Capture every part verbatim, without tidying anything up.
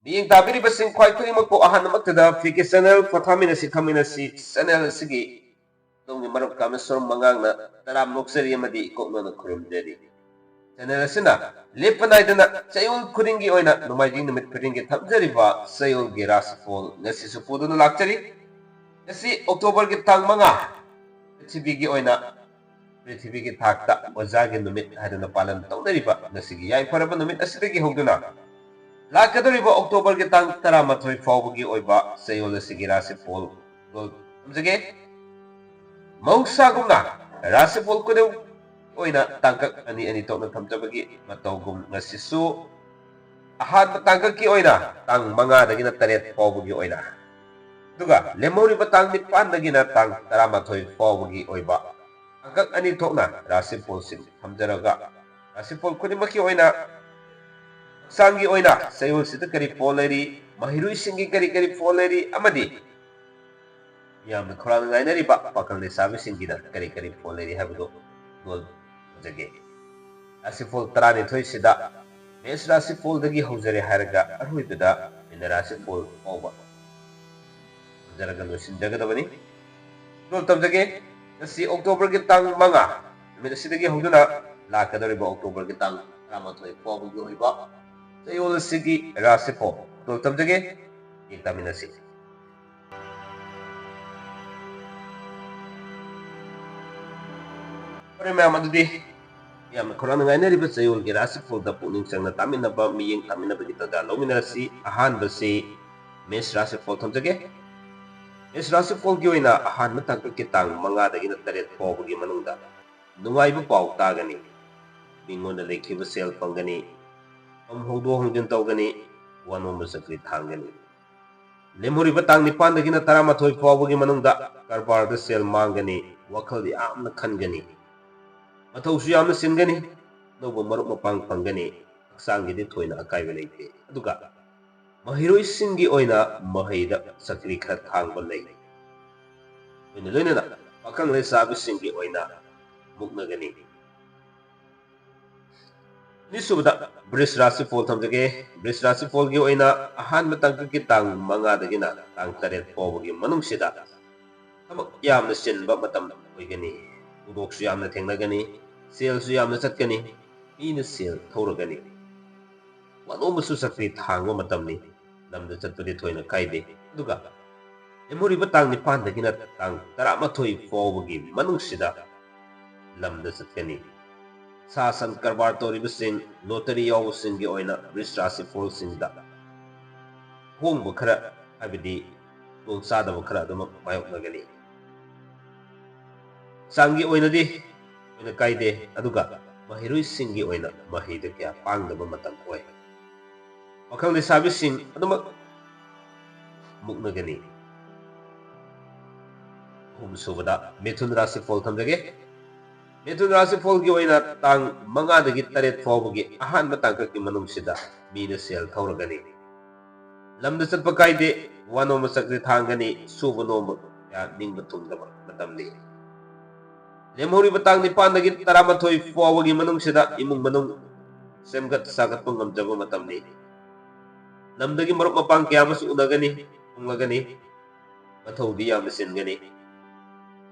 ꯃꯤꯠꯌꯦꯡ ꯇꯥꯕꯤꯔꯤꯕꯁꯤꯡ ꯈ꯭ꯋꯥꯏ ꯈꯨꯗꯤꯡꯃꯛꯄꯨ ꯑꯍꯥꯟꯕꯃꯛꯇꯗ ꯐꯤ ꯀꯦ ꯆꯦꯅꯦꯜ ꯄꯣꯊꯥꯃꯤꯟꯅꯁꯤ ꯈꯪꯃꯤꯟꯅꯁꯤ ꯆꯦꯅꯦꯜ ꯑꯁꯤꯒꯤ ꯑꯗꯣꯝꯒꯤ ꯃꯔꯨꯞ ꯀꯥꯃꯦꯁꯣꯔ ꯃꯉꯥꯡꯅ ꯇꯔꯥꯝꯅ ꯑꯣꯛꯆꯔꯤ ꯑꯃꯗꯤ ꯏꯀꯣꯛꯅꯅ ꯈꯨꯔꯨꯝꯖꯔꯤ꯫ ꯆꯦꯅꯦꯜ ꯑꯁꯤꯅ ꯂꯦꯞꯄ ꯅꯥꯏꯗꯅ ꯆꯌꯣꯜ ꯈꯨꯗꯤꯡꯒꯤ ꯑꯣꯏꯅ ꯅꯣꯡꯃꯥꯏꯖꯤꯡ ꯅꯨꯃꯤꯠ ꯈꯨꯗꯤꯡꯒꯤ ꯊꯝꯖꯔꯤꯕ ꯆꯌꯣꯜꯒꯤ ꯔꯥꯁꯤꯐꯣꯜ ꯉꯁꯤꯁꯨ ꯄꯨꯗꯨꯅ ꯂꯥꯛꯆꯔꯤ꯫ ꯉꯁꯤ ꯑꯣꯛꯇꯣꯕꯔꯒꯤ ꯇꯥꯡ ꯃꯉꯥ, ꯄ꯭ꯔꯤꯊꯤꯕꯤꯒꯤ ꯑꯣꯏꯅ ꯄ꯭ꯔꯤꯊꯤꯕꯤꯒꯤ ꯊꯥꯛꯇ ꯑꯣꯖꯥꯒꯤ ꯅꯨꯃꯤꯠ ꯍꯥꯏꯗꯨꯅ ꯄꯥꯂꯟ ꯇꯧꯅꯔꯤꯕ ꯉꯁꯤꯒꯤ ꯌꯥꯏꯐꯔꯕ ꯅꯨꯃꯤꯠ ꯑꯁꯤꯗꯒꯤ ꯍꯧꯗꯨꯅ ꯂꯥꯛꯀꯗꯧꯔꯤꯕ ꯑꯣꯛꯇꯣꯕꯔꯒꯤ ꯇꯥꯡ ꯇꯔꯥꯃꯥꯊꯣꯏ ꯐꯥꯎꯕꯒꯤ ꯑꯣꯏꯕ ꯆꯌꯣꯜ ꯑꯁꯤꯒꯤ ꯔꯥꯁꯤꯐꯣꯜ ꯊꯝꯖꯒꯦ꯫ ꯃꯍꯧꯁꯥꯒꯨꯝꯅ ꯔꯥꯁꯤꯐꯣꯜ ꯈꯨꯗꯤꯡ ꯑꯣꯏꯅ ꯇꯥꯡꯀꯛ ꯑꯅꯤ ꯑꯅꯤ ꯊꯣꯛꯅ ꯊꯝꯖꯕꯒꯤ ꯃꯇꯧꯒꯨꯝ ꯉꯁꯤꯁꯨ ꯑꯍꯥꯟꯕ ꯇꯥꯡꯀꯛꯀꯤ ꯑꯣꯏꯅ ꯇꯥꯡ ꯃꯉꯥꯗꯒꯤꯅ ꯇꯔꯦꯠ ꯐꯥꯎꯕꯒꯤ ꯑꯣꯏꯅ, ꯑꯗꯨꯒ ꯂꯦꯝꯍꯧꯔꯤꯕ ꯇꯥꯡ ꯅꯤꯄꯥꯟꯗꯒꯤꯅ ꯇꯥꯡ ꯇꯔꯥꯃꯥꯊꯣꯏ ꯐꯥꯎꯕꯒꯤ ꯑꯣꯏꯕ ꯇꯥꯡꯀꯛ ꯑꯅꯤ ꯊꯣꯛꯅ ꯔꯥꯁꯤꯐꯣꯜꯁꯤꯡ ꯊꯝꯖꯔꯒ, ꯔꯥꯁꯤꯐꯣꯜ ꯈꯨꯗꯤꯡꯃꯛꯀꯤ ꯑꯣꯏꯅ ꯍꯛꯆꯥꯡꯒꯤ ꯑꯣꯏꯅ ꯆꯌꯣꯜꯁꯤꯗ ꯀꯔꯤ ꯐꯣꯜ ꯂꯩꯔꯤ, ꯃꯍꯩꯔꯣꯏꯁꯤꯡꯒꯤ ꯀꯔꯤ ꯀꯔꯤ ꯐꯣꯜ ꯂꯩꯔꯤ ꯑꯃꯗꯤ ꯃꯤꯌꯥꯝꯅ ꯈꯧꯔꯥꯡꯅ ꯉꯥꯏꯅꯔꯤꯕ ꯄꯥꯈꯪ ꯂꯩꯁꯥꯕꯤꯁꯤꯡꯒꯤꯅ ꯀꯔꯤ ꯀꯔꯤ ꯐꯣꯜ ꯂꯩꯔꯤ ꯍꯥꯏꯕꯗꯨ ꯂꯣꯜ ꯇꯧꯖꯒꯦ꯫ ꯔꯥꯁꯤꯐꯣꯜ ꯇꯔꯥꯅꯤꯊꯣꯏꯁꯤꯗ ꯃꯦꯁ ꯔꯥꯁꯤꯐꯣꯜꯗꯒꯤ ꯍꯧꯖꯔꯦ ꯍꯥꯏꯔꯒ ꯑꯔꯣꯏꯕꯗ ꯃꯤꯅ ꯔꯥꯁꯤꯐꯣꯜ ꯐꯥꯎꯕ ꯊꯝꯖꯔꯒ ꯂꯣꯏꯁꯤꯟꯖꯒꯗꯕꯅꯤ꯫ ꯂꯣꯜ ꯇꯝꯖꯒꯦ꯫ ꯉꯁꯤ ꯑꯣꯛꯇꯣꯕꯔꯒꯤ ꯇꯥꯡ ꯃꯉꯥ ꯅꯨꯃꯤꯠ ꯑꯁꯤꯗꯒꯤ ꯍꯧꯗꯨꯅ ꯂꯥꯛꯀꯗꯧꯔꯤꯕ ꯑꯣꯛꯇꯣꯕꯔꯒꯤ ꯇꯥꯡ ꯇꯔꯥꯃꯥꯊꯣꯏ ꯐꯥꯎꯕꯒꯤ ꯑꯣꯏꯕ ꯆꯌꯣꯜ ꯑꯁꯤꯒꯤ ꯔꯥꯁꯤꯐꯣꯜ ꯂꯣꯜ ꯇꯝꯖꯒꯦ꯫ ꯌꯦꯡ ꯇꯥꯃꯤꯟꯅꯁꯤ꯫ ꯐꯔꯦ ꯃꯌꯥꯝ, ꯑꯗꯨꯗꯤ ꯌꯥꯝꯅ ꯈꯧꯔꯥꯡꯅ ꯉꯥꯏꯅꯔꯤꯕ ꯆꯌꯣꯜꯒꯤ ꯔꯥꯁꯤꯐꯣꯜꯗ ꯄꯨꯛꯅꯤꯡ ꯆꯪꯅ ꯇꯥꯃꯤꯟꯅꯕ, ꯃꯤꯠꯌꯦꯡ ꯇꯥꯃꯤꯟꯅꯕꯒꯤ ꯇꯥꯟꯖꯥ ꯂꯧꯃꯤꯟꯅꯔꯁꯤ꯫ ꯑꯍꯥꯟꯕꯁꯤ ꯃꯦꯁ ꯔꯥꯁꯤꯐꯣꯜ ꯊꯝꯖꯒꯦ꯫ ꯃꯦꯁ ꯔꯥꯁꯤꯐꯣꯜꯒꯤ ꯑꯣꯏꯅ ꯑꯍꯥꯟꯕ ꯇꯥꯡꯀꯛꯀꯤ ꯇꯥꯡ ꯃꯉꯥꯗꯒꯤꯅ ꯇꯔꯦꯠ ꯐꯥꯎꯕꯒꯤ ꯃꯅꯨꯡꯗ ꯅꯨꯡꯉꯥꯏꯕ ꯄꯥꯎ ꯇꯥꯒꯅꯤ꯫ ꯃꯤꯉꯣꯟꯗ ꯂꯩꯈꯤꯕ ꯁꯦꯜ ꯐꯪꯒꯅꯤ꯫ ꯐꯝ ꯍꯣꯡꯗꯣꯛ ꯍꯣꯡꯖꯤꯟ ꯇꯧꯒꯅꯤ꯫ ꯋꯥꯅꯣꯝꯕ ꯆꯀ꯭ꯔꯤ ꯊꯥꯡꯒꯅꯤ꯫ ꯂꯦꯝꯍꯧꯔꯤꯕ ꯇꯥꯡ ꯅꯤꯄꯥꯟꯗꯒꯤꯅ ꯇꯔꯥꯃꯥꯊꯣꯏ ꯐꯥꯎꯕꯒꯤ ꯃꯅꯨꯡꯗ ꯀꯔꯕꯥꯔꯗ ꯁꯦꯜ ꯃꯥꯡꯒꯅꯤ꯫ ꯋꯥꯈꯜ ꯌꯥꯝꯅ ꯈꯟꯒꯅꯤ꯫ ꯃꯊꯧꯁꯨ ꯌꯥꯝꯅ ꯆꯤꯟꯒꯅꯤ꯫ ꯑꯅꯧꯕ ꯃꯔꯨꯞ ꯃꯄꯥꯡ ꯐꯪꯒꯅꯤ꯫ ꯍꯛꯆꯥꯡꯒꯤꯗꯤ ꯊꯣꯏꯅ ꯑꯀꯥꯏꯕ ꯂꯩꯇꯦ꯫ ꯑꯗꯨꯒ ꯃꯍꯩꯔꯣꯏꯁꯤꯡꯒꯤ ꯑꯣꯏꯅ ꯃꯍꯩꯗ ꯆꯀ꯭ꯔꯤ ꯈꯔ ꯊꯥꯡꯕ ꯂꯩ꯫ ꯂꯣꯏꯅ ꯂꯣꯏꯅꯅ ꯄꯥꯈꯪ ꯂꯩꯁꯥꯕꯤꯁꯤꯡꯒꯤ ꯑꯣꯏꯅ ꯃꯨꯛꯅꯒꯅꯤ꯫ ꯑꯅꯤꯁꯨꯕꯗ ꯕ꯭ꯔꯤꯖ ꯔꯥꯁꯤꯐꯣꯜ ꯊꯝꯖꯒꯦ꯫ ꯕ꯭ꯔꯤꯖ ꯔꯥꯁꯤꯐꯣꯜꯒꯤ ꯑꯣꯏꯅ ꯑꯍꯥꯟꯕ ꯇꯥꯡꯀꯛꯀꯤ ꯇꯥꯡ ꯃꯉꯥꯗꯒꯤꯅ ꯇꯥꯡ ꯇꯔꯦꯠ ꯐꯥꯎꯕꯒꯤ ꯃꯅꯨꯡꯁꯤꯗ ꯊꯕꯛ ꯌꯥꯝꯅ ꯆꯤꯟꯕ ꯃꯇꯝ ꯑꯣꯏꯒꯅꯤ꯫ ꯊꯧꯗꯣꯛꯁꯨ ꯌꯥꯝꯅ ꯊꯦꯡꯅꯒꯅꯤ, ꯁꯦꯜꯁꯨ ꯌꯥꯝꯅ ꯆꯠꯀꯅꯤ, ꯃꯤꯅ ꯁꯦꯜ ꯊꯧꯔꯒꯅꯤ꯫ ꯋꯥꯅꯣꯝꯕꯁꯨ ꯆꯀ꯭ꯔꯤ ꯊꯥꯡꯕ ꯃꯇꯝꯅꯤ꯫ ꯂꯝꯗ ꯆꯠꯄꯗꯤ ꯊꯣꯏꯅ ꯀꯥꯏꯗꯦ꯫ ꯑꯗꯨꯒ ꯂꯦꯝꯍꯧꯔꯤꯕ ꯇꯥꯡ ꯅꯤꯄꯥꯟꯗꯒꯤꯅ ꯇꯥꯡ ꯇꯔꯥꯃꯥꯊꯣꯏ ꯐꯥꯎꯕꯒꯤ ꯃꯅꯨꯡꯁꯤꯗ ꯂꯝꯗ ꯆꯠꯀꯅꯤ꯫ ꯁꯥ ꯁꯟ ꯀꯔꯕꯥꯔ ꯇꯧꯔꯤꯕꯁꯤꯡ, ꯂꯣꯇꯔꯤ ꯌꯥꯎꯕꯁꯤꯡꯒꯤ ꯑꯣꯏꯅ ꯕ꯭ꯔꯤꯖ ꯔꯥꯁꯤꯐꯣꯜꯁꯤꯡꯗ ꯑꯍꯣꯡꯕ ꯈꯔ, ꯍꯥꯏꯕꯗꯤ ꯈꯨꯗꯣꯡꯆꯥꯗꯕ ꯈꯔ ꯑꯗꯨꯃꯛ ꯃꯥꯌꯣꯛꯅꯒꯅꯤ꯫ ꯍꯛꯆꯥꯡꯒꯤ ꯑꯣꯏꯅꯗꯤ ꯊꯣꯏꯅ ꯀꯥꯏꯗꯦ, ꯑꯗꯨꯒ ꯃꯍꯩꯔꯣꯏꯁꯤꯡꯒꯤ ꯑꯣꯏꯅ ꯃꯍꯩꯗ ꯀꯌꯥ ꯄꯥꯡꯗꯕ ꯃꯇꯝ ꯑꯣꯏ꯫ ꯄꯥꯈꯪ ꯂꯩꯁꯥꯕꯤꯁꯤꯡ ꯑꯗꯨꯃꯛ ꯃꯨꯛꯅꯒꯅꯤ꯫ ꯑꯍꯨꯝꯁꯨꯕꯗ ꯃꯤꯊꯨꯟ ꯔꯥꯁꯤꯐꯣꯜ ꯊꯝꯖꯒꯦ꯫ ꯃꯤꯊꯨꯟ ꯔꯥꯁꯤꯐꯣꯜꯒꯤ ꯑꯣꯏꯅ ꯇꯥꯡ ꯃꯉꯥꯗꯒꯤ ꯇꯔꯦꯠ ꯐꯥꯎꯕꯒꯤ ꯑꯍꯥꯟꯕ ꯇꯥꯡꯀꯛꯀꯤ ꯃꯅꯨꯡꯁꯤꯗ ꯃꯤꯅ ꯁꯦꯜ ꯊꯧꯔꯒꯅꯤ꯫ ꯂꯝꯗ ꯆꯠꯄ ꯀꯥꯏꯗꯦ, ꯋꯥꯅꯣꯝꯕ ꯆꯀ꯭ꯔꯤ ꯊꯥꯡꯒꯅꯤ, ꯁꯨꯕ ꯅꯣꯝꯕ ꯀꯌꯥ ꯅꯤꯡꯕ ꯊꯨꯡꯗꯕ ꯃꯇꯝꯅꯤ꯫ ꯂꯦꯝꯍꯧꯔꯤꯕ ꯇꯥꯡ ꯅꯤꯄꯥꯟꯗꯒꯤ ꯇꯔꯥꯃꯥꯊꯣꯏ ꯐꯥꯎꯕꯒꯤ ꯃꯅꯨꯡꯁꯤꯗ ꯏꯃꯨꯡ ꯃꯅꯨꯡ ꯁꯦꯝꯒꯠ ꯁꯥꯒꯠꯄ ꯉꯝꯖꯕ ꯃꯇꯝꯅꯤ꯫ ꯂꯝꯗꯒꯤ ꯃꯔꯨꯞ ꯃꯄꯥꯡ ꯀꯌꯥ ꯑꯃꯁꯨ ꯎꯅꯒꯅꯤ, ꯊꯨꯡꯂꯒꯅꯤ꯫ ꯃꯊꯧꯗꯤ ꯌꯥꯝꯅ ꯆꯤꯟꯒꯅꯤ꯫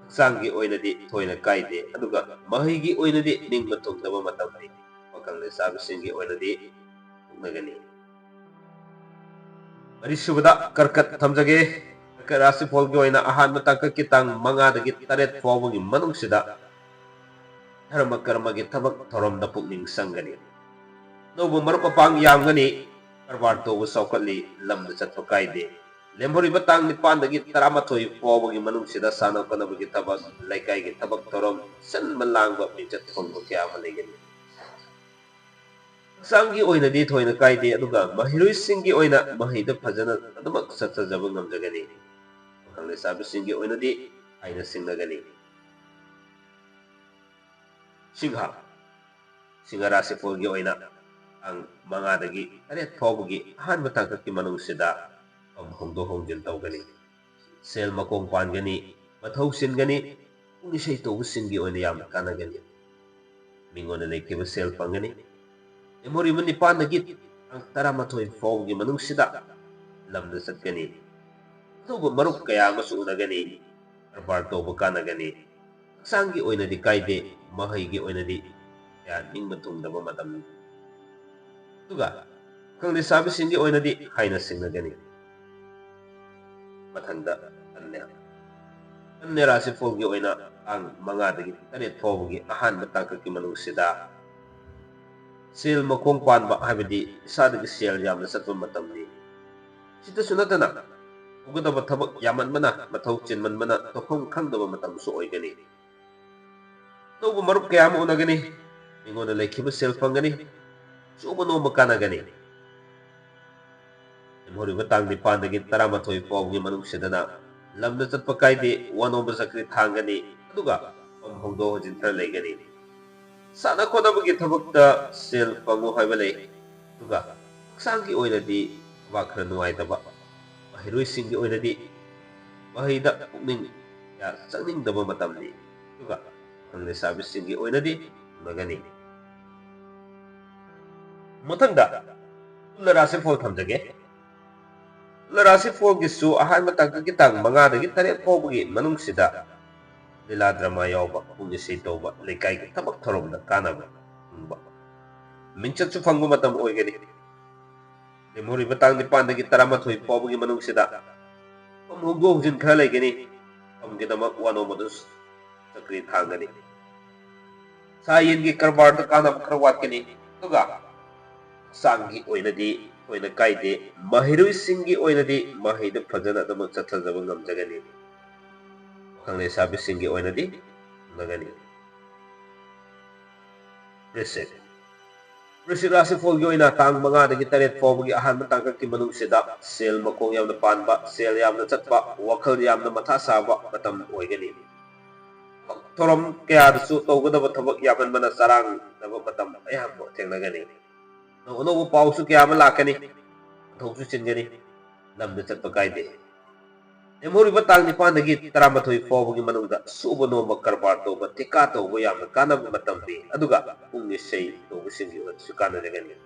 ꯍꯛꯆꯥꯡꯒꯤ ꯑꯣꯏꯅꯗꯤ ꯊꯣꯏꯅ ꯀꯥꯏꯗꯦ, ꯑꯗꯨꯒ ꯃꯍꯩꯒꯤ ꯑꯣꯏꯅꯗꯤ ꯅꯤꯡꯕ ꯊꯨꯡꯗꯕ ꯃꯇꯝꯅꯤ꯫ ꯄꯥꯈꯪ ꯂꯩꯁꯥꯕꯤꯁꯤꯡꯒꯤ ꯑꯣꯏꯅꯗꯤ ꯊꯣꯛꯅꯒꯅꯤ꯫ ꯃꯔꯤꯁꯨꯕꯗ ꯀꯔꯀꯠ ꯊꯝꯖꯒꯦ꯫ ꯀꯔꯀꯠ ꯔꯥꯁꯤꯐꯣꯜꯒꯤ ꯑꯣꯏꯅ ꯑꯍꯥꯟꯕ ꯇꯥꯡꯀꯛꯀꯤ ꯇꯥꯡ ꯃꯉꯥꯗꯒꯤ ꯇꯔꯦꯠ ꯐꯥꯎꯕꯒꯤ ꯃꯅꯨꯡꯁꯤꯗ ꯙꯔꯃ ꯀꯔꯃꯒꯤ ꯊꯕꯛ ꯊꯧꯔꯝꯗ ꯄꯨꯛꯅꯤꯡ ꯆꯪꯒꯅꯤ꯫ ꯑꯅꯧꯕ ꯃꯔꯨꯞ ꯃꯄꯥꯡ ꯌꯥꯝꯒꯅꯤ꯫ ꯀꯔꯕꯥꯔ ꯇꯧꯕ ꯆꯥꯎꯈꯠꯂꯤ, ꯂꯝꯗ ꯆꯠꯄ ꯀꯥꯏꯗꯦ꯫ ꯂꯦꯝꯍꯧꯔꯤꯕ ꯇꯥꯡ ꯅꯤꯄꯥꯟꯗꯒꯤ ꯇꯔꯥꯃꯥꯊꯣꯏ ꯐꯥꯎꯕꯒꯤ ꯃꯅꯨꯡꯁꯤꯗ ꯁꯥꯟꯅ ꯈꯣꯠꯅꯕꯒꯤ ꯊꯕꯛ, ꯂꯩꯀꯥꯏꯒꯤ ꯊꯕꯛ ꯊꯧꯔꯝ, ꯁꯤꯟꯕ ꯂꯥꯡꯕ, ꯃꯤꯡꯆꯠ ꯊꯣꯟꯕ ꯀꯌꯥ ꯑꯃ ꯂꯩꯒꯅꯤ꯫ ꯍꯛꯆꯥꯡꯒꯤ ꯑꯣꯏꯅꯗꯤ ꯊꯣꯏꯅ ꯀꯥꯏꯗꯦ, ꯑꯗꯨꯒ ꯃꯍꯩꯔꯣꯏꯁꯤꯡꯒꯤ ꯑꯣꯏꯅ ꯃꯍꯩꯗ ꯐꯖꯅ ꯑꯗꯨꯃꯛ ꯆꯠꯊꯖꯕ ꯉꯝꯖꯒꯅꯤ꯫ ꯄꯥꯈꯪ ꯂꯩꯁꯥꯕꯤꯁꯤꯡꯒꯤ ꯑꯣꯏꯅꯗꯤ ꯍꯥꯏꯅ ꯁꯤꯡꯅꯒꯅꯤ꯫ ꯁꯤꯡꯍ, ꯁꯤꯡꯍ ꯔꯥꯁꯤꯐꯣꯜꯒꯤ ꯑꯣꯏꯅ ꯇꯥꯡ ꯃꯉꯥꯗꯒꯤ ꯇꯔꯦꯠ ꯐꯥꯎꯕꯒꯤ ꯑꯍꯥꯟꯕ ꯇꯥꯡꯀꯛꯀꯤ ꯃꯅꯨꯡꯁꯤꯗ ꯐꯝ ꯍꯣꯡꯗꯣꯛ ꯍꯣꯡꯖꯤꯟ ꯇꯧꯒꯅꯤ꯫ ꯁꯦꯜ ꯃꯈꯣꯡ ꯄꯥꯟꯒꯅꯤ, ꯃꯊꯧ ꯆꯤꯟꯒꯅꯤ, ꯄꯨꯡ ꯏꯁꯩ ꯇꯧꯕꯁꯤꯡꯒꯤ ꯑꯣꯏꯅ ꯌꯥꯝꯅ ꯀꯥꯟꯅꯒꯅꯤ꯫ ꯃꯤꯉꯣꯟꯗ ꯂꯩꯈꯤꯕ ꯁꯦꯜ ꯐꯪꯒꯅꯤ꯫ ꯂꯦꯝꯍꯧꯔꯤꯕ ꯅꯤꯄꯥꯟꯗꯒꯤ ꯇꯥꯡ ꯇꯔꯥꯃꯥꯊꯣꯏ ꯐꯥꯎꯕꯒꯤ ꯃꯅꯨꯡꯁꯤꯗ ꯂꯝꯗ ꯆꯠꯀꯅꯤ꯫ ꯑꯅꯧꯕ ꯃꯔꯨꯞ ꯀꯌꯥ ꯑꯃꯁꯨ ꯎꯅꯒꯅꯤ꯫ ꯀꯔꯕꯥꯔ ꯇꯧꯕ ꯀꯥꯟꯅꯒꯅꯤ꯫ ꯍꯛꯆꯥꯡꯒꯤ ꯑꯣꯏꯅꯗꯤ ꯀꯥꯏꯗꯦ, ꯃꯍꯩꯒꯤ ꯑꯣꯏꯅꯗꯤ ꯀꯌꯥ ꯅꯤꯡꯕ ꯊꯨꯡꯗꯕ ꯃꯇꯝꯅꯤ꯫ ꯑꯗꯨꯒ ꯄꯥꯈꯪ ꯂꯩꯁꯥꯕꯤꯁꯤꯡꯒꯤ ꯑꯣꯏꯅꯗꯤ ꯍꯥꯏꯅ ꯁꯤꯡꯅꯒꯅꯤ꯫ ꯃꯊꯪꯗ ꯀꯟꯌꯥ꯫ ꯀꯟꯌꯥ ꯔꯥꯁꯤꯐꯣꯜꯒꯤ ꯑꯣꯏꯅ ꯇꯥꯡ ꯃꯉꯥꯗꯒꯤ ꯇꯔꯦꯠ ꯐꯥꯎꯕꯒꯤ ꯑꯍꯥꯟꯕ ꯇꯥꯡꯀꯛꯀꯤ ꯃꯅꯨꯡꯁꯤꯗ ꯁꯦꯜ ꯃꯈꯣꯡ ꯄꯥꯟꯕ, ꯍꯥꯏꯕꯗꯤ ꯏꯁꯥꯗꯒꯤ ꯁꯦꯜ ꯌꯥꯝꯅ ꯆꯠꯄ ꯃꯇꯝꯅꯤ꯫ ꯁꯤꯇꯁꯨ ꯅꯠꯇꯅ, ꯇꯧꯒꯗꯕ ꯊꯕꯛ ꯌꯥꯝꯃꯟꯕꯅ, ꯃꯊꯧ ꯆꯤꯟꯃꯟꯕꯅ ꯇꯧꯐꯝ ꯈꯪꯗꯕ ꯃꯇꯝꯁꯨ ꯑꯣꯏꯒꯅꯤ꯫ ꯑꯅꯧꯕ ꯃꯔꯨꯞ ꯀꯌꯥ ꯑꯃ ꯎꯅꯒꯅꯤ꯫ ꯃꯤꯉꯣꯟꯗ ꯂꯩꯈꯤꯕ ꯁꯦꯜ ꯐꯪꯒꯅꯤ꯫ ꯁꯨꯕ ꯅꯣꯝꯕ ꯀꯥꯟꯅꯒꯅꯤ꯫ ꯂꯦꯝꯍꯧꯔꯤꯕ ꯇꯥꯡ ꯅꯤꯄꯥꯟꯗꯒꯤ ꯇꯔꯥꯃꯥꯊꯣꯏ ꯐꯥꯎꯕꯒꯤ ꯃꯅꯨꯡꯁꯤꯗꯅ ꯂꯝꯗ ꯆꯠꯄ ꯀꯥꯏꯗꯦ, ꯋꯥꯅꯣꯝꯕ ꯆꯀ꯭ꯔꯤ ꯊꯥꯡꯒꯅꯤ, ꯑꯗꯨꯒ ꯐꯝ ꯍꯣꯡꯗꯣꯛ ꯍꯣꯡꯖꯤꯟ ꯈꯔ ꯂꯩꯒꯅꯤ꯫ ꯁꯥꯟꯅ ꯈꯣꯠꯅꯕꯒꯤ ꯊꯕꯛꯇ ꯁꯦꯜ ꯐꯪꯉꯨ ꯍꯥꯏꯕ ꯂꯩ, ꯑꯗꯨꯒ ꯍꯛꯆꯥꯡꯒꯤ ꯑꯣꯏꯅꯗꯤ ꯊꯕꯥꯛ ꯈꯔ ꯅꯨꯡꯉꯥꯏꯇꯕ, ꯃꯍꯩꯔꯣꯏꯁꯤꯡꯒꯤ ꯑꯣꯏꯅꯗꯤ ꯃꯍꯩꯗ ꯄꯨꯛꯅꯤꯡ ꯀꯌꯥ ꯆꯪꯅꯤꯡꯗꯕ ꯃꯇꯝꯅꯤ꯫ ꯑꯗꯨꯒ ꯄꯥꯈꯪ ꯂꯩꯁꯥꯕꯤꯁꯤꯡꯒꯤ ꯑꯣꯏꯅꯗꯤ ꯐꯪꯒꯅꯤ꯫ ꯃꯊꯪꯗ ꯇꯨꯂꯥ ꯔꯥꯁꯤꯐꯣꯜ ꯊꯝꯖꯒꯦ꯫ ꯇꯨꯂꯥ ꯔꯥꯁꯤꯐꯣꯜꯒꯤꯁꯨ ꯑꯍꯥꯟꯕ ꯇꯥꯡꯀꯛꯀꯤ ꯇꯥꯡ ꯃꯉꯥꯗꯒꯤ ꯇꯔꯦꯠ ꯐꯥꯎꯕꯒꯤ ꯃꯅꯨꯡꯁꯤꯗ ꯂꯤꯂꯥ ꯗ꯭ꯔꯃꯥ ꯌꯥꯎꯕ, ꯄꯨꯡ ꯏꯁꯩ ꯇꯧꯕ, ꯂꯩꯀꯥꯏꯒꯤ ꯊꯕꯛ ꯊꯧꯔꯝꯗ ꯀꯥꯟꯅꯕ ꯐꯪꯕ, ꯃꯤꯡꯆꯠꯁꯨ ꯐꯪꯕ ꯃꯇꯝ ꯑꯣꯏꯒꯅꯤ꯫ ꯂꯦꯝꯍꯧꯔꯤꯕ ꯇꯥꯡ ꯅꯤꯄꯥꯟꯗꯒꯤ ꯇꯔꯥꯃꯥꯊꯣꯏ ꯐꯥꯎꯕꯒꯤ ꯃꯅꯨꯡꯁꯤꯗ ꯐꯝ ꯍꯣꯡꯗꯣꯛ ꯍꯣꯡꯖꯤꯟ ꯈꯔ ꯂꯩꯒꯅꯤ꯫ ꯐꯝꯒꯤꯗꯃꯛ ꯋꯥꯅꯣꯝꯕꯗꯨ ꯆꯀ꯭ꯔꯤ ꯊꯥꯡꯒꯅꯤ꯫ ꯁꯥ ꯌꯦꯟꯒꯤ ꯀꯔꯕꯥꯔꯗ ꯀꯥꯟꯅꯕ ꯈꯔ ꯋꯥꯠꯀꯅꯤ꯫ ꯑꯗꯨꯒ ꯍꯛꯆꯥꯡꯒꯤ ꯑꯣꯏꯅꯗꯤ ꯊꯣꯏꯅ ꯀꯥꯏꯗꯦ꯫ ꯃꯍꯩꯔꯣꯏꯁꯤꯡꯒꯤ ꯑꯣꯏꯅꯗꯤ ꯃꯍꯩꯗꯨ ꯐꯖꯅ ꯑꯗꯨꯃꯛ ꯆꯠꯊꯖꯕ ꯉꯝꯖꯒꯅꯤ꯫ ꯄꯥꯈꯪ ꯂꯩꯁꯥꯕꯤꯁꯤꯡꯒꯤ ꯑꯣꯏꯅꯗꯤ ꯐꯪꯒꯅꯤ꯫ ꯔꯤꯁꯤꯛ꯫ ꯔꯤꯁꯤꯛ ꯔꯥꯁꯤꯐꯣꯜꯒꯤ ꯑꯣꯏꯅ ꯇꯥꯡ ꯃꯉꯥꯗꯒꯤ ꯇꯔꯦꯠ ꯐꯥꯎꯕꯒꯤ ꯑꯍꯥꯟꯕ ꯇꯥꯡꯀꯛꯀꯤ ꯃꯅꯨꯡꯁꯤꯗ ꯁꯦꯜ ꯃꯈꯣꯡ ꯌꯥꯝꯅ ꯄꯥꯟꯕ, ꯁꯦꯜ ꯌꯥꯝꯅ ꯆꯠꯄ, ꯋꯥꯈꯜ ꯌꯥꯝꯅ ꯃꯊꯥ ꯁꯥꯕ ꯃꯇꯝ ꯑꯣꯏꯒꯅꯤ꯫ ꯊꯧꯔꯝ ꯀꯌꯥꯗꯁꯨ ꯇꯧꯒꯗꯕ ꯊꯕꯛ ꯌꯥꯝꯃꯟꯕꯅ ꯆꯔꯥꯡꯅꯕ ꯃꯇꯝ ꯑꯌꯥꯝꯕ ꯊꯦꯡꯅꯒꯅꯤ꯫ ꯑꯅꯧ ꯑꯅꯧꯕ ꯄꯥꯎꯁꯨ ꯀꯌꯥ ꯑꯃ ꯂꯥꯛꯀꯅꯤ꯫ ꯊꯕꯛꯁꯨ ꯆꯤꯟꯒꯅꯤ꯫ ꯂꯝꯗ ꯆꯠꯄ ꯀꯥꯏꯗꯦ꯫ ꯂꯦꯝꯍꯧꯔꯤꯕ ꯇꯥꯡ ꯅꯤꯄꯥꯟꯗꯒꯤ ꯇꯔꯥꯃꯥꯊꯣꯏ ꯐꯥꯎꯕꯒꯤ ꯃꯅꯨꯡꯗ ꯁꯨꯕ ꯅꯣꯝꯕ ꯀꯔꯕꯥꯔ ꯇꯧꯕ, ꯊꯤꯀꯥ ꯇꯧꯕ ꯌꯥꯝꯅ ꯀꯥꯟꯅꯕ ꯃꯇꯝꯅꯤ, ꯑꯗꯨꯒ ꯄꯨꯡ ꯏꯁꯩ ꯇꯧꯕꯁꯤꯡꯒꯤ ꯑꯣꯏꯅꯁꯨ ꯀꯥꯟꯅꯖꯒꯅꯤ꯫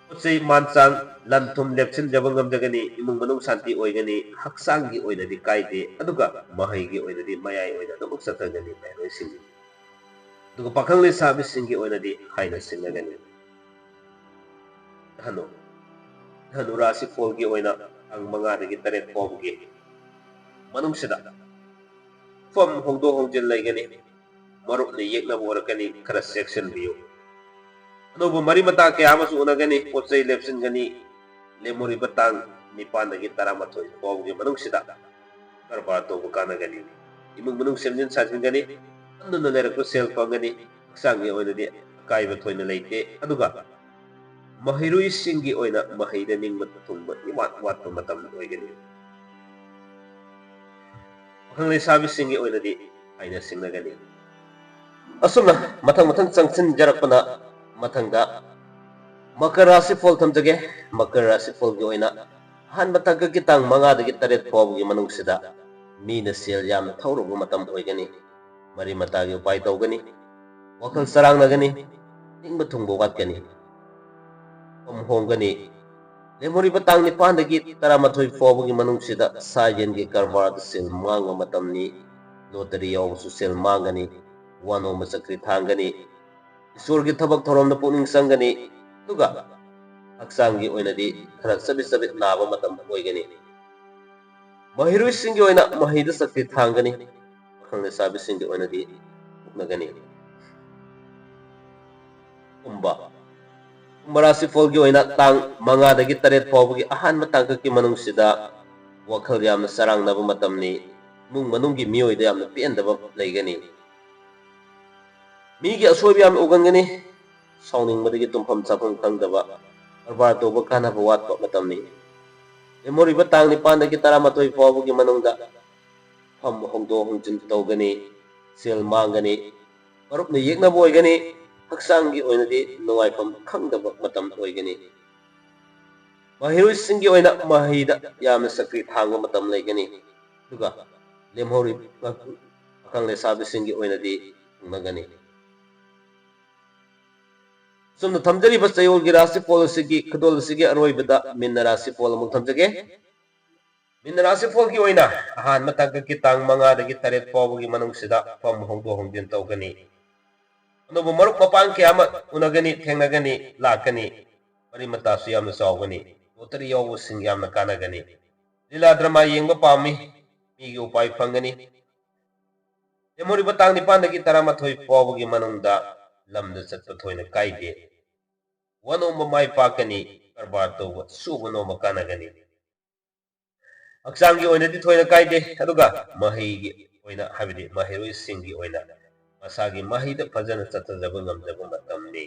ꯄꯣꯠ ꯆꯩ ꯃꯥꯟ ꯆꯥꯡ, ꯂꯟ ꯊꯨꯝ ꯂꯦꯞꯁꯤꯟꯖꯕ ꯉꯝꯖꯒꯅꯤ, ꯏꯃꯨꯡ ꯃꯅꯨꯡ ꯁꯥꯟꯇꯤ ꯑꯣꯏꯒꯅꯤ, ꯍꯛꯆꯥꯡꯒꯤ ꯑꯣꯏꯅꯗꯤ ꯀꯥꯏꯗꯦ, ꯑꯗꯨꯒ ꯃꯍꯩꯒꯤ ꯑꯣꯏꯅꯗꯤ ꯃꯌꯥꯏ ꯑꯣꯏꯅ ꯑꯗꯨꯃꯛ ꯆꯠꯊꯒꯅꯤ ꯃꯍꯩꯔꯣꯏꯁꯤꯡꯒꯤ꯫ ꯑꯗꯨꯒ ꯄꯥꯈꯪ ꯂꯩꯁꯥꯕꯤꯁꯤꯡꯒꯤ ꯑꯣꯏꯅꯗꯤ ꯍꯥꯏꯅ ꯁꯤꯡꯅꯒꯅꯤ꯫ ꯙꯅꯨ꯫ ꯙꯅꯨ ꯔꯥꯁꯤ ꯐꯣꯜꯒꯤ ꯑꯣꯏꯅ ꯇꯥꯡ ꯃꯉꯥꯗꯒꯤ ꯇꯔꯦꯠ ꯐꯥꯎꯕꯒꯤ ꯃꯅꯨꯡꯁꯤꯗ ꯐꯝ ꯍꯣꯡꯗꯣꯛ ꯍꯣꯡꯖꯤꯟ ꯂꯩꯒꯅꯤ, ꯃꯔꯨꯞꯅ ꯌꯦꯛꯅꯕ ꯑꯣꯏꯔꯛꯀꯅꯤ, ꯈꯔ ꯆꯦꯛꯁꯤꯟꯕꯤꯌꯨ꯫ ꯑꯅꯧꯕ ꯃꯔꯤ ꯃꯇꯥ ꯀꯌꯥ ꯑꯃꯁꯨ ꯎꯅꯒꯅꯤ, ꯄꯣꯠ ꯆꯩ ꯂꯦꯞꯁꯤꯟꯒꯅꯤ꯫ ꯂꯦꯝꯍꯧꯔꯤꯕ ꯇꯥꯡ ꯅꯤꯄꯥꯟꯗꯒꯤ ꯇꯔꯥꯃꯥꯊꯣꯏ ꯐꯥꯎꯕꯒꯤ ꯃꯅꯨꯡꯁꯤꯗ ꯀꯔꯕꯥꯔ ꯇꯧꯕ ꯀꯥꯟꯅꯒꯅꯤ꯫ ꯏꯃꯨꯡ ꯃꯅꯨꯡ ꯁꯦꯝꯖꯤꯟ ꯁꯥꯖꯤꯟꯒꯅꯤ, ꯍꯟꯗꯨꯅ ꯂꯩꯔꯛꯄ ꯁꯦꯜ ꯐꯪꯒꯅꯤ꯫ ꯍꯛꯆꯥꯡꯒꯤ ꯑꯣꯏꯅꯗꯤ ꯑꯀꯥꯏꯕ ꯊꯣꯏꯅ ꯂꯩꯇꯦ, ꯑꯗꯨꯒ ꯃꯍꯩꯔꯣꯏꯁꯤꯡꯒꯤ ꯑꯣꯏꯅ ꯃꯍꯩꯗ ꯅꯤꯡꯕ ꯊꯨꯡꯕ ꯏꯋꯥꯠ ꯋꯥꯠꯄ ꯃꯇꯝ ꯑꯣꯏꯒꯅꯤ꯫ ꯄꯥꯈꯪ ꯂꯩꯁꯥꯕꯤꯁꯤꯡꯒꯤ ꯑꯣꯏꯅꯗꯤ ꯍꯥꯏꯅ ꯁꯤꯡꯅꯒꯅꯤ꯫ ꯑꯁꯨꯝꯅ ꯃꯊꯪ ꯃꯊꯪ ꯆꯪꯁꯤꯟꯖꯔꯛꯄꯅ ꯃꯊꯪꯗ ꯃꯀꯔ ꯔꯥꯁꯤ ꯐꯣꯜ ꯊꯝꯖꯒꯦ꯫ ꯃꯀꯔ ꯔꯥꯁꯤ ꯐꯣꯜꯒꯤ ꯑꯣꯏꯅ ꯑꯍꯥꯟꯕ ꯇꯥꯡꯀꯛꯀꯤ ꯇꯥꯡ ꯃꯉꯥꯗꯒꯤ ꯇꯔꯦꯠ ꯐꯥꯎꯕꯒꯤ ꯃꯅꯨꯡꯁꯤꯗ ꯃꯤꯅ ꯁꯦꯜ ꯌꯥꯝꯅ ꯊꯧꯔꯨꯕ ꯃꯇꯝ ꯑꯣꯏꯒꯅꯤ꯫ ꯃꯔꯤ ꯃꯇꯥꯒꯤ ꯎꯄꯥꯏ ꯇꯧꯒꯅꯤ꯫ ꯋꯥꯈꯜ ꯆꯔꯥꯡꯅꯒꯅꯤ꯫ ꯅꯤꯡꯕ ꯊꯨꯡꯕ ꯋꯥꯠꯀꯅꯤ꯫ ꯐꯝ ꯍꯣꯡꯒꯅꯤ꯫ ꯂꯦꯝꯍꯧꯔꯤꯕ ꯇꯥꯡ ꯅꯤꯄꯥꯟꯗꯒꯤ ꯇꯔꯥꯃꯥꯊꯣꯏ ꯐꯥꯎꯕꯒꯤ ꯃꯅꯨꯡꯁꯤꯗ ꯁꯥ ꯌꯦꯟꯒꯤ ꯀꯔꯕꯥꯔꯗ ꯁꯦꯜ ꯃꯥꯡꯕ ꯃꯇꯝꯅꯤ꯫ ꯂꯣꯇꯔꯤ ꯌꯥꯎꯕꯁꯨ ꯁꯦꯜ ꯃꯥꯡꯒꯅꯤ꯫ ꯋꯥ ꯅꯣꯝꯕ ꯆꯀ꯭ꯔꯤ ꯊꯥꯡꯒꯅꯤ꯫ ꯏꯁꯣꯔꯒꯤ ꯊꯕꯛ ꯊꯧꯔꯝꯗ ꯄꯨꯛꯅꯤꯡ ꯆꯪꯒꯅꯤ꯫ ꯑꯗꯨꯒ ꯍꯛꯆꯥꯡꯒꯤ ꯑꯣꯏꯅꯗꯤ ꯈꯔ ꯆꯕꯤꯠ ꯆꯕꯤꯠ ꯅꯥꯕ ꯃꯇꯝ ꯑꯣꯏꯒꯅꯤ꯫ ꯃꯍꯩꯔꯣꯏꯁꯤꯡꯒꯤ ꯑꯣꯏꯅ ꯃꯍꯩꯗ ꯆꯀ꯭ꯔꯤ ꯊꯥꯡꯒꯅꯤ꯫ ꯄꯥꯈꯪ ꯂꯩꯁꯥꯕꯤꯁꯤꯡꯒꯤ ꯑꯣꯏꯅꯗꯤ ꯄꯣꯛꯅꯒꯅꯤ꯫ ꯀꯨꯝꯕ꯫ ꯀꯨꯝꯕ ꯔꯥꯁꯤ ꯐꯣꯜꯒꯤ ꯑꯣꯏꯅ ꯇꯥꯡ ꯃꯉꯥꯗꯒꯤ ꯇꯔꯦꯠ ꯐꯥꯎꯕꯒꯤ ꯑꯍꯥꯟꯕ ꯇꯥꯡꯀꯛꯀꯤ ꯃꯅꯨꯡꯁꯤꯗ ꯋꯥꯈꯜ ꯌꯥꯝꯅ ꯆꯔꯥꯡꯅꯕ ꯃꯇꯝꯅꯤ꯫ ꯏꯃꯨꯡ ꯃꯅꯨꯡꯒꯤ ꯃꯤꯑꯣꯏꯗ ꯌꯥꯝꯅ ꯄꯦꯟꯗꯕ ꯂꯩꯒꯅꯤ꯫ ꯃꯤꯒꯤ ꯑꯁꯣꯏꯕ ꯌꯥꯝꯅ ꯎꯒꯟꯒꯅꯤ꯫ ꯁꯥꯎꯅꯤꯡꯕꯗꯒꯤ ꯇꯨꯝꯐꯝ ꯆꯥꯐꯝ ꯈꯪꯗꯕ, ꯀꯔꯕꯥꯔ ꯇꯧꯕ ꯀꯥꯟꯅꯕ ꯋꯥꯠꯄ ꯃꯇꯝꯅꯤ꯫ ꯂꯦꯝꯍꯧꯔꯤꯕ ꯇꯥꯡ ꯅꯤꯄꯥꯟꯗꯒꯤ ꯇꯔꯥꯃꯥꯊꯣꯏ ꯐꯥꯎꯕꯒꯤ ꯃꯅꯨꯡꯗ ꯐꯝ ꯍꯣꯡꯗꯣꯛ ꯍꯣꯡꯖꯤꯟ ꯇꯧꯒꯅꯤ, ꯁꯦꯜ ꯃꯥꯡꯒꯅꯤ, ꯃꯔꯨꯞꯅ ꯌꯦꯛꯅꯕ ꯑꯣꯏꯒꯅꯤ, ꯍꯛꯆꯥꯡꯒꯤ ꯑꯣꯏꯅꯗꯤ ꯅꯨꯡꯉꯥꯏꯐꯝ ꯈꯪꯗꯕ ꯃꯇꯝ ꯑꯣꯏꯒꯅꯤ꯫ ꯃꯍꯩꯔꯣꯏꯁꯤꯡꯒꯤ ꯑꯣꯏꯅ ꯃꯍꯩꯗ ꯌꯥꯝꯅ ꯁꯛꯇꯤ ꯊꯥꯡꯕ ꯃꯇꯝ ꯂꯩꯒꯅꯤ꯫ ꯑꯗꯨꯒ ꯂꯦꯝꯍꯧꯔꯤꯕ ꯄꯥꯈꯪ ꯂꯩꯁꯥꯕꯤꯁꯤꯡꯒꯤ ꯑꯣꯏꯅꯗꯤ ꯊꯨꯡꯅꯒꯅꯤ꯫ ꯁꯨꯝꯅ ꯊꯝꯖꯔꯤꯕ ꯆꯌꯣꯜꯒꯤ ꯔꯥꯁꯤꯐꯣꯜ ꯑꯁꯤꯒꯤ ꯈꯨꯗꯣꯜ ꯑꯁꯤꯒꯤ ꯑꯔꯣꯏꯕꯗ ꯃꯤꯟꯅ ꯔꯥꯁꯤꯐꯣꯜ ꯑꯃꯨꯛ ꯊꯝꯖꯒꯦ꯫ ꯃꯤꯟꯅ ꯔꯥꯁꯤꯐꯣꯜꯒꯤ ꯑꯣꯏꯅ ꯑꯍꯥꯟꯕ ꯇꯥꯡꯀꯛꯀꯤ ꯇꯥꯡ ꯃꯉꯥꯗꯒꯤ ꯇꯔꯦꯠ ꯐꯥꯎꯕꯒꯤ ꯃꯅꯨꯡꯁꯤꯗ ꯐꯝ ꯍꯣꯡꯗꯣꯛ ꯍꯣꯡꯖꯤꯟ ꯇꯧꯒꯅꯤ꯫ ꯑꯗꯨꯕꯨ ꯃꯔꯨꯞ ꯃꯄꯥꯡ ꯀꯌꯥ ꯑꯃ ꯎꯅꯒꯅꯤ, ꯊꯦꯡꯅꯒꯅꯤ, ꯂꯥꯛꯀꯅꯤ꯫ ꯃꯔꯤ ꯃꯇꯥꯁꯨ ꯌꯥꯝꯅ ꯆꯥꯎꯒꯅꯤ꯫ ꯂꯣꯇꯔꯤ ꯌꯥꯎꯕꯁꯤꯡ ꯌꯥꯝꯅ ꯀꯥꯟꯅꯒꯅꯤ꯫ ꯂꯤꯂꯥ ꯗ꯭ꯔꯃꯥ ꯌꯦꯡꯕ ꯄꯥꯝꯃꯤ, ꯃꯤꯒꯤ ꯎꯄꯥꯏ ꯐꯪꯒꯅꯤ꯫ ꯂꯦꯝꯍꯧꯔꯤꯕ ꯇꯥꯡ ꯅꯤꯄꯥꯟꯗꯒꯤ ꯇꯔꯥꯃꯥꯊꯣꯏ ꯐꯥꯎꯕꯒꯤ ꯃꯅꯨꯡꯗ ꯂꯝꯗ ꯆꯠꯄ ꯊꯣꯏꯅ ꯀꯥꯏꯗꯦ꯫ ꯋꯥꯅꯣꯝꯕ ꯃꯥꯏ ꯄꯥꯛꯀꯅꯤ, ꯀꯔꯕꯥꯔ ꯇꯧꯕ ꯁꯨꯕ ꯅꯣꯝꯕ ꯀꯥꯟꯅꯒꯅꯤ꯫ ꯍꯛꯆꯥꯡꯒꯤ ꯑꯣꯏꯅꯗꯤ ꯊꯣꯏꯅ ꯀꯥꯏꯗꯦ, ꯑꯗꯨꯒ ꯃꯍꯩꯒꯤ ꯑꯣꯏꯅ, ꯍꯥꯏꯕꯗꯤ ꯃꯍꯩꯔꯣꯏꯁꯤꯡꯒꯤ ꯑꯣꯏꯅ ꯃꯁꯥꯒꯤ ꯃꯍꯩꯗ ꯐꯖꯅ ꯆꯠꯊꯖꯕ ꯉꯝꯖꯕ ꯃꯇꯝꯅꯤ꯫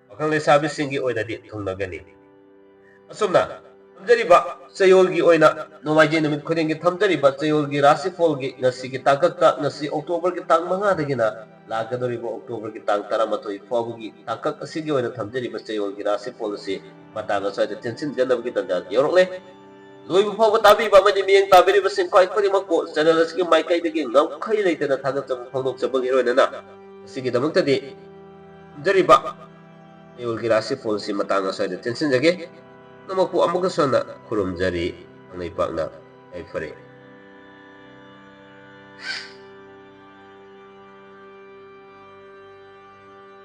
ꯄꯥꯈꯪ ꯂꯩꯁꯥꯕꯤꯁꯤꯡꯒꯤ ꯑꯣꯏꯅꯗꯤ ꯊꯨꯡꯅꯒꯅꯤ꯫ ꯑꯁꯨꯝꯅ ꯊꯝꯖꯔꯤꯕ ꯆꯌꯣꯜꯒꯤ ꯑꯣꯏꯅ ꯅꯣꯡꯃꯥꯏꯖꯤꯡ ꯅꯨꯃꯤꯠ ꯈꯨꯗꯤꯡꯒꯤ ꯊꯝꯖꯔꯤꯕ ꯆꯌꯣꯜꯒꯤ ꯔꯥꯁꯤꯐꯣꯜꯒꯤ ꯉꯁꯤꯒꯤ ꯇꯥꯡꯀꯛꯇ, ꯉꯁꯤ ꯑꯣꯛꯇꯣꯕꯔꯒꯤ ꯇꯥꯡ ꯃꯉꯥꯗꯒꯤꯅ ꯂꯥꯛꯀꯗꯧꯔꯤꯕ ꯑꯣꯛꯇꯣꯕꯔꯒꯤ ꯇꯥꯡ ꯇꯔꯥꯃꯥꯊꯣꯏ ꯐꯥꯎꯕꯒꯤ ꯇꯥꯡꯀꯛ ꯑꯁꯤꯒꯤ ꯑꯣꯏꯅ ꯊꯝꯖꯔꯤꯕ ꯆꯌꯣꯜꯒꯤ ꯔꯥꯁꯤꯐꯣꯜ ꯑꯁꯤ ꯃꯇꯥꯡ ꯑꯁ꯭ꯋꯥꯏꯗ ꯇꯦꯟꯁꯤꯟꯖꯅꯕꯒꯤ ꯇꯥꯟꯖꯥ ꯌꯧꯔꯛꯂꯦ꯫ ꯂꯣꯏꯕ ꯐꯥꯎꯕ ꯇꯥꯕꯤꯕ ꯑꯃꯗꯤ ꯃꯤꯠꯌꯦꯡ ꯇꯥꯕꯤꯔꯤꯕꯁꯤꯡ ꯈ꯭ꯋꯥꯏ ꯈꯨꯗꯤꯡꯃꯛꯄꯨ ꯆꯦꯅꯦꯜ ꯑꯁꯤꯒꯤ ꯃꯥꯏꯀꯩꯗꯒꯤ ꯉꯝꯈꯩ ꯂꯩꯇꯅ ꯊꯥꯒꯠꯆꯕ ꯐꯣꯡꯗꯣꯛꯆꯕꯒꯤ ꯂꯣꯏꯅꯅ ꯃꯁꯤꯒꯤꯗꯃꯛꯇꯗꯤ ꯊꯝꯖꯔꯤꯕ ꯆꯌꯣꯜꯒꯤ ꯔꯥꯁꯤꯐꯣꯜꯁꯤ ꯃꯇꯥꯡ ꯑꯁ꯭ꯋꯥꯏꯗ ꯇꯦꯟꯁꯤꯟꯖꯒꯦ꯫ ꯄꯨꯝꯅꯃꯛꯄꯨ ꯑꯃꯨꯛꯀꯁꯨ ꯍꯟꯅ ꯈꯨꯔꯨꯝꯖꯔꯤ꯫ ꯀꯪꯂꯩꯄꯥꯛꯅ ꯌꯥꯏꯐꯔꯦ꯫